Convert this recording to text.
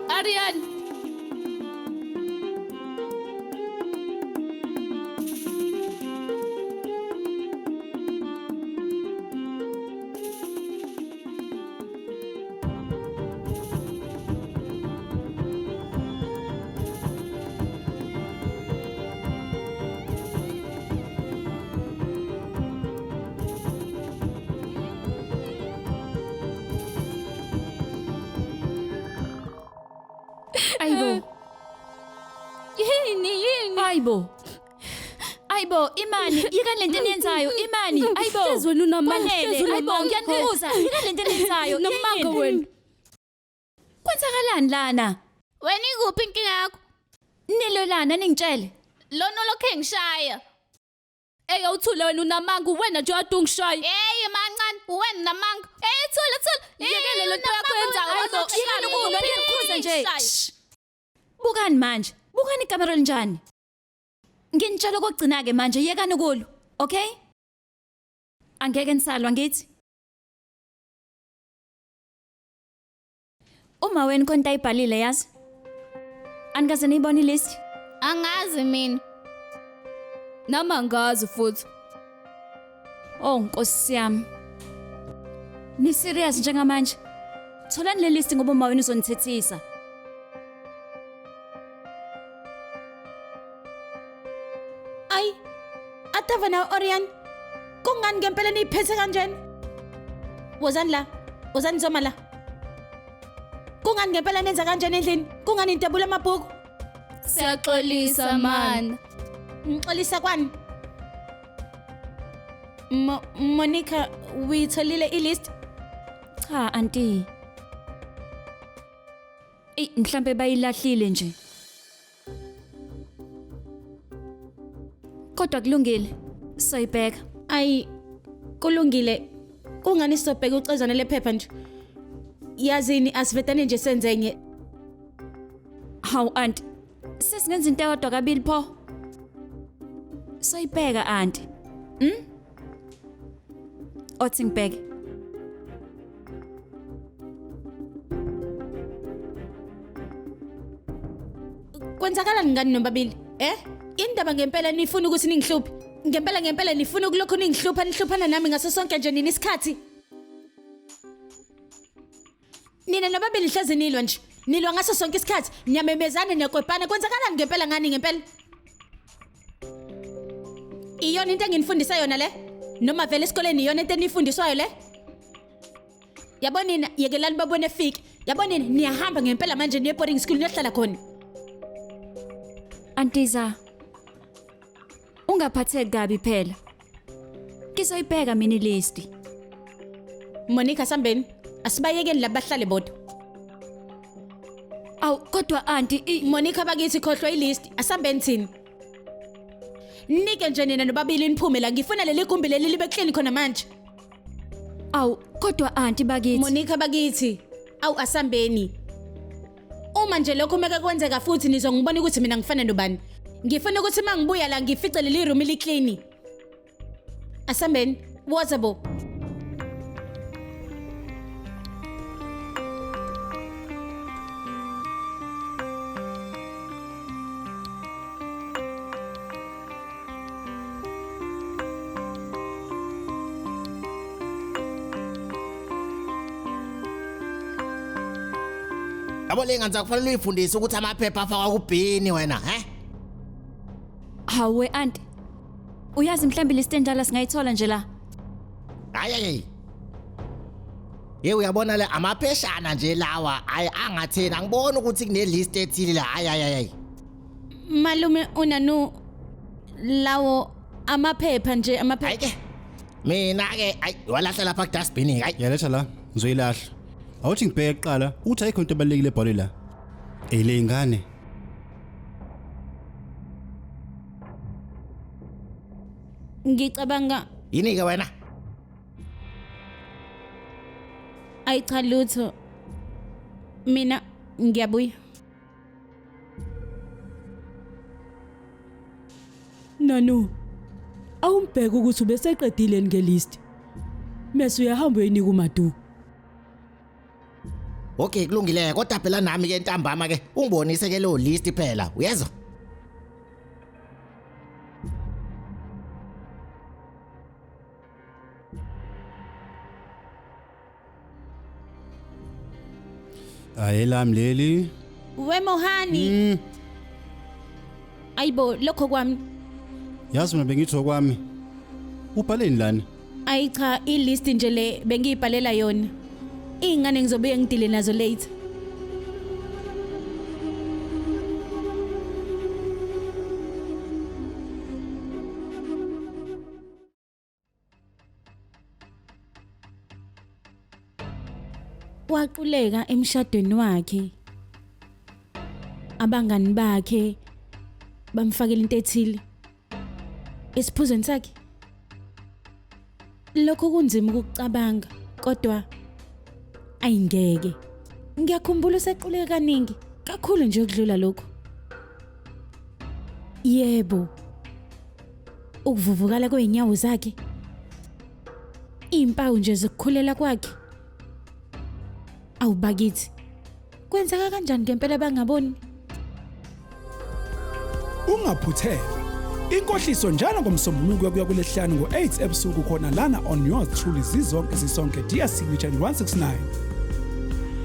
Arian. Ayibo. Yini yini? Ayibo. Ayibo, imani, yekani lento eniyenzayo, imani. Ayibo. Hlezi wena unamanga, Kwanele, hlezi ayibo, unamanga. ngiyanibuza. Yekani lento eniyenzayo. Namanga yini? wena. Kwenzakalani lana? Wena ikuphi inkinga yakho? Nilo lana ningitshele. Lona lokho engishaya. Ey awuthule wena unamanga wena nje kade ungishaya. Hey mancane wena namanga. Hey thula thula. Yekele lento yakho yenzayo. Ayibo, yekani ukulwa, ngiyakukhuza nje. Shh. Bukani manje. Bukani ikamero linjani. Nginitshela okugcina ke manje yekani ukulwa, okay? Angeke nisalwa ngithi. Uma wena khona into ayibhalile yazi. Anikaze niyibone ilist? Angazi mina. Nami angazi futhi. Oh Nkosi yami. Ni serious njengamanje? Tholani le list ngoba uma wena uzonithethisa. Ay, Atava na Orion. Kungani ngempela niyiphethe kanjena? Wozani la. Wozani zoma la. Kungani ngempela nenza kanjena endlini? Kungani nidabula amabhuku? Siyaxolisa man. Ngixolisa kwani? Mo Monica, uyitholile ilist? Cha auntie. Ey mhlambe bayilahlile nje. Kodwa kulungile. Soyibheka. Ayi, kulungile. Kungani sizobheka ucezana lephepha nje? Yazini asivetane nje senze enye. Hawu auntie. Sesingenza into eyodwa kabili pho. Soyibheka auntie. Hm? Othi ngibheke. Kwenzakalani ngani nobabili? Eh? Indaba ngempela nifuna ukuthi ningihluphe. Ngempela ngempela nifuna ukulokhu ningihlupha nihluphana nami ngaso sonke nje nini isikhathi. Nina nobabili hlezi nilwa nje. Nilwa ngaso sonke isikhathi. Niyamemezana niyakwepana. Kwenzakalani ngempela ngani ngempela? Iyona into enginifundisa yona le? Noma vele esikoleni iyona into enifundiswayo le? Yabo nina yekelani babone efike. Yabo nina niyahamba ngempela manje niye boarding school niyohlala khona. Antiza. Ungaphatheki kabi phela. Ngizoyibheka mina ilist. Monica sambeni. Asibayekeni labahlale bodwa. Awu kodwa auntie i Monica bakithi khohlwa ilist. Asambeni thina. Nike nje nina nobabili niphume la ngifuna leli gumbi leli libe clean khona manje. Awu kodwa auntie bakithi. Monica bakithi. Awu asambeni. Uma nje lokho meke kwenzeka futhi nizongibona ukuthi mina ngifana nobani. Ngifuna ukuthi mangibuya la ngifice leli room li clean. Asambeni. Woza bo. Yabo le ngane kufanele uyifundise ukuthi amaphepha afakwa kubhini wena, he? Hawe auntie. Uyazi mhlambe list endala singayithola nje la. Hayi hayi. Ye uyabona le amapheshana nje lawa, hayi angatheni angiboni ukuthi kune list ethile la. Hayi hayi hayi. Malume unanu lawo amaphepha nje amaphepha. Hayi ke. Mina ke hayi walahla lapha ku dustbin hayi. Yaletha la, ngizoyilahla. Awuthi ngibheke kuqala ukuthi ayikho into ebalulekile ebhalwe la. Ey le ingane. Ngicabanga Yini ke wena? ayi cha lutho. Mina ngiyabuya. Nanu. Awumbheke ukuthi ubeseqedile ngelist. Mase uyahamba uyinika uMadu. Okay, kulungile kodwa phela nami ke ntambama ke ungibonise ke lo list phela, uyezwa? Hayi lami leli. We Mohani. Ayibo lokho kwami. Yazi mina bengithi okwami. Ubhaleni lana? Ayi cha, i-list nje le bengiyibhalela yona. Ingane ngizobuye ngidile nazo later. Waquleka emshadweni wakhe. Abangani bakhe bamfakela into ethile esiphuzweni sakhe. Lokho kunzima ukucabanga kodwa ayingeke. Ngiyakhumbula usequleke kaningi kakhulu nje ukudlula lokho. Yebo. Ukuvuvukala kweenyawo zakhe. Impawu nje zokukhulela kwakhe. Awubakithi. Kwenzeka kanjani ngempela bangaboni? Ungaphuthelwa. Inkohliso njalo ngomsombuluko kuya kulesihlanu ngo-8 ebusuku khona lana on yours truly zizonke sisonke DStv channel 169.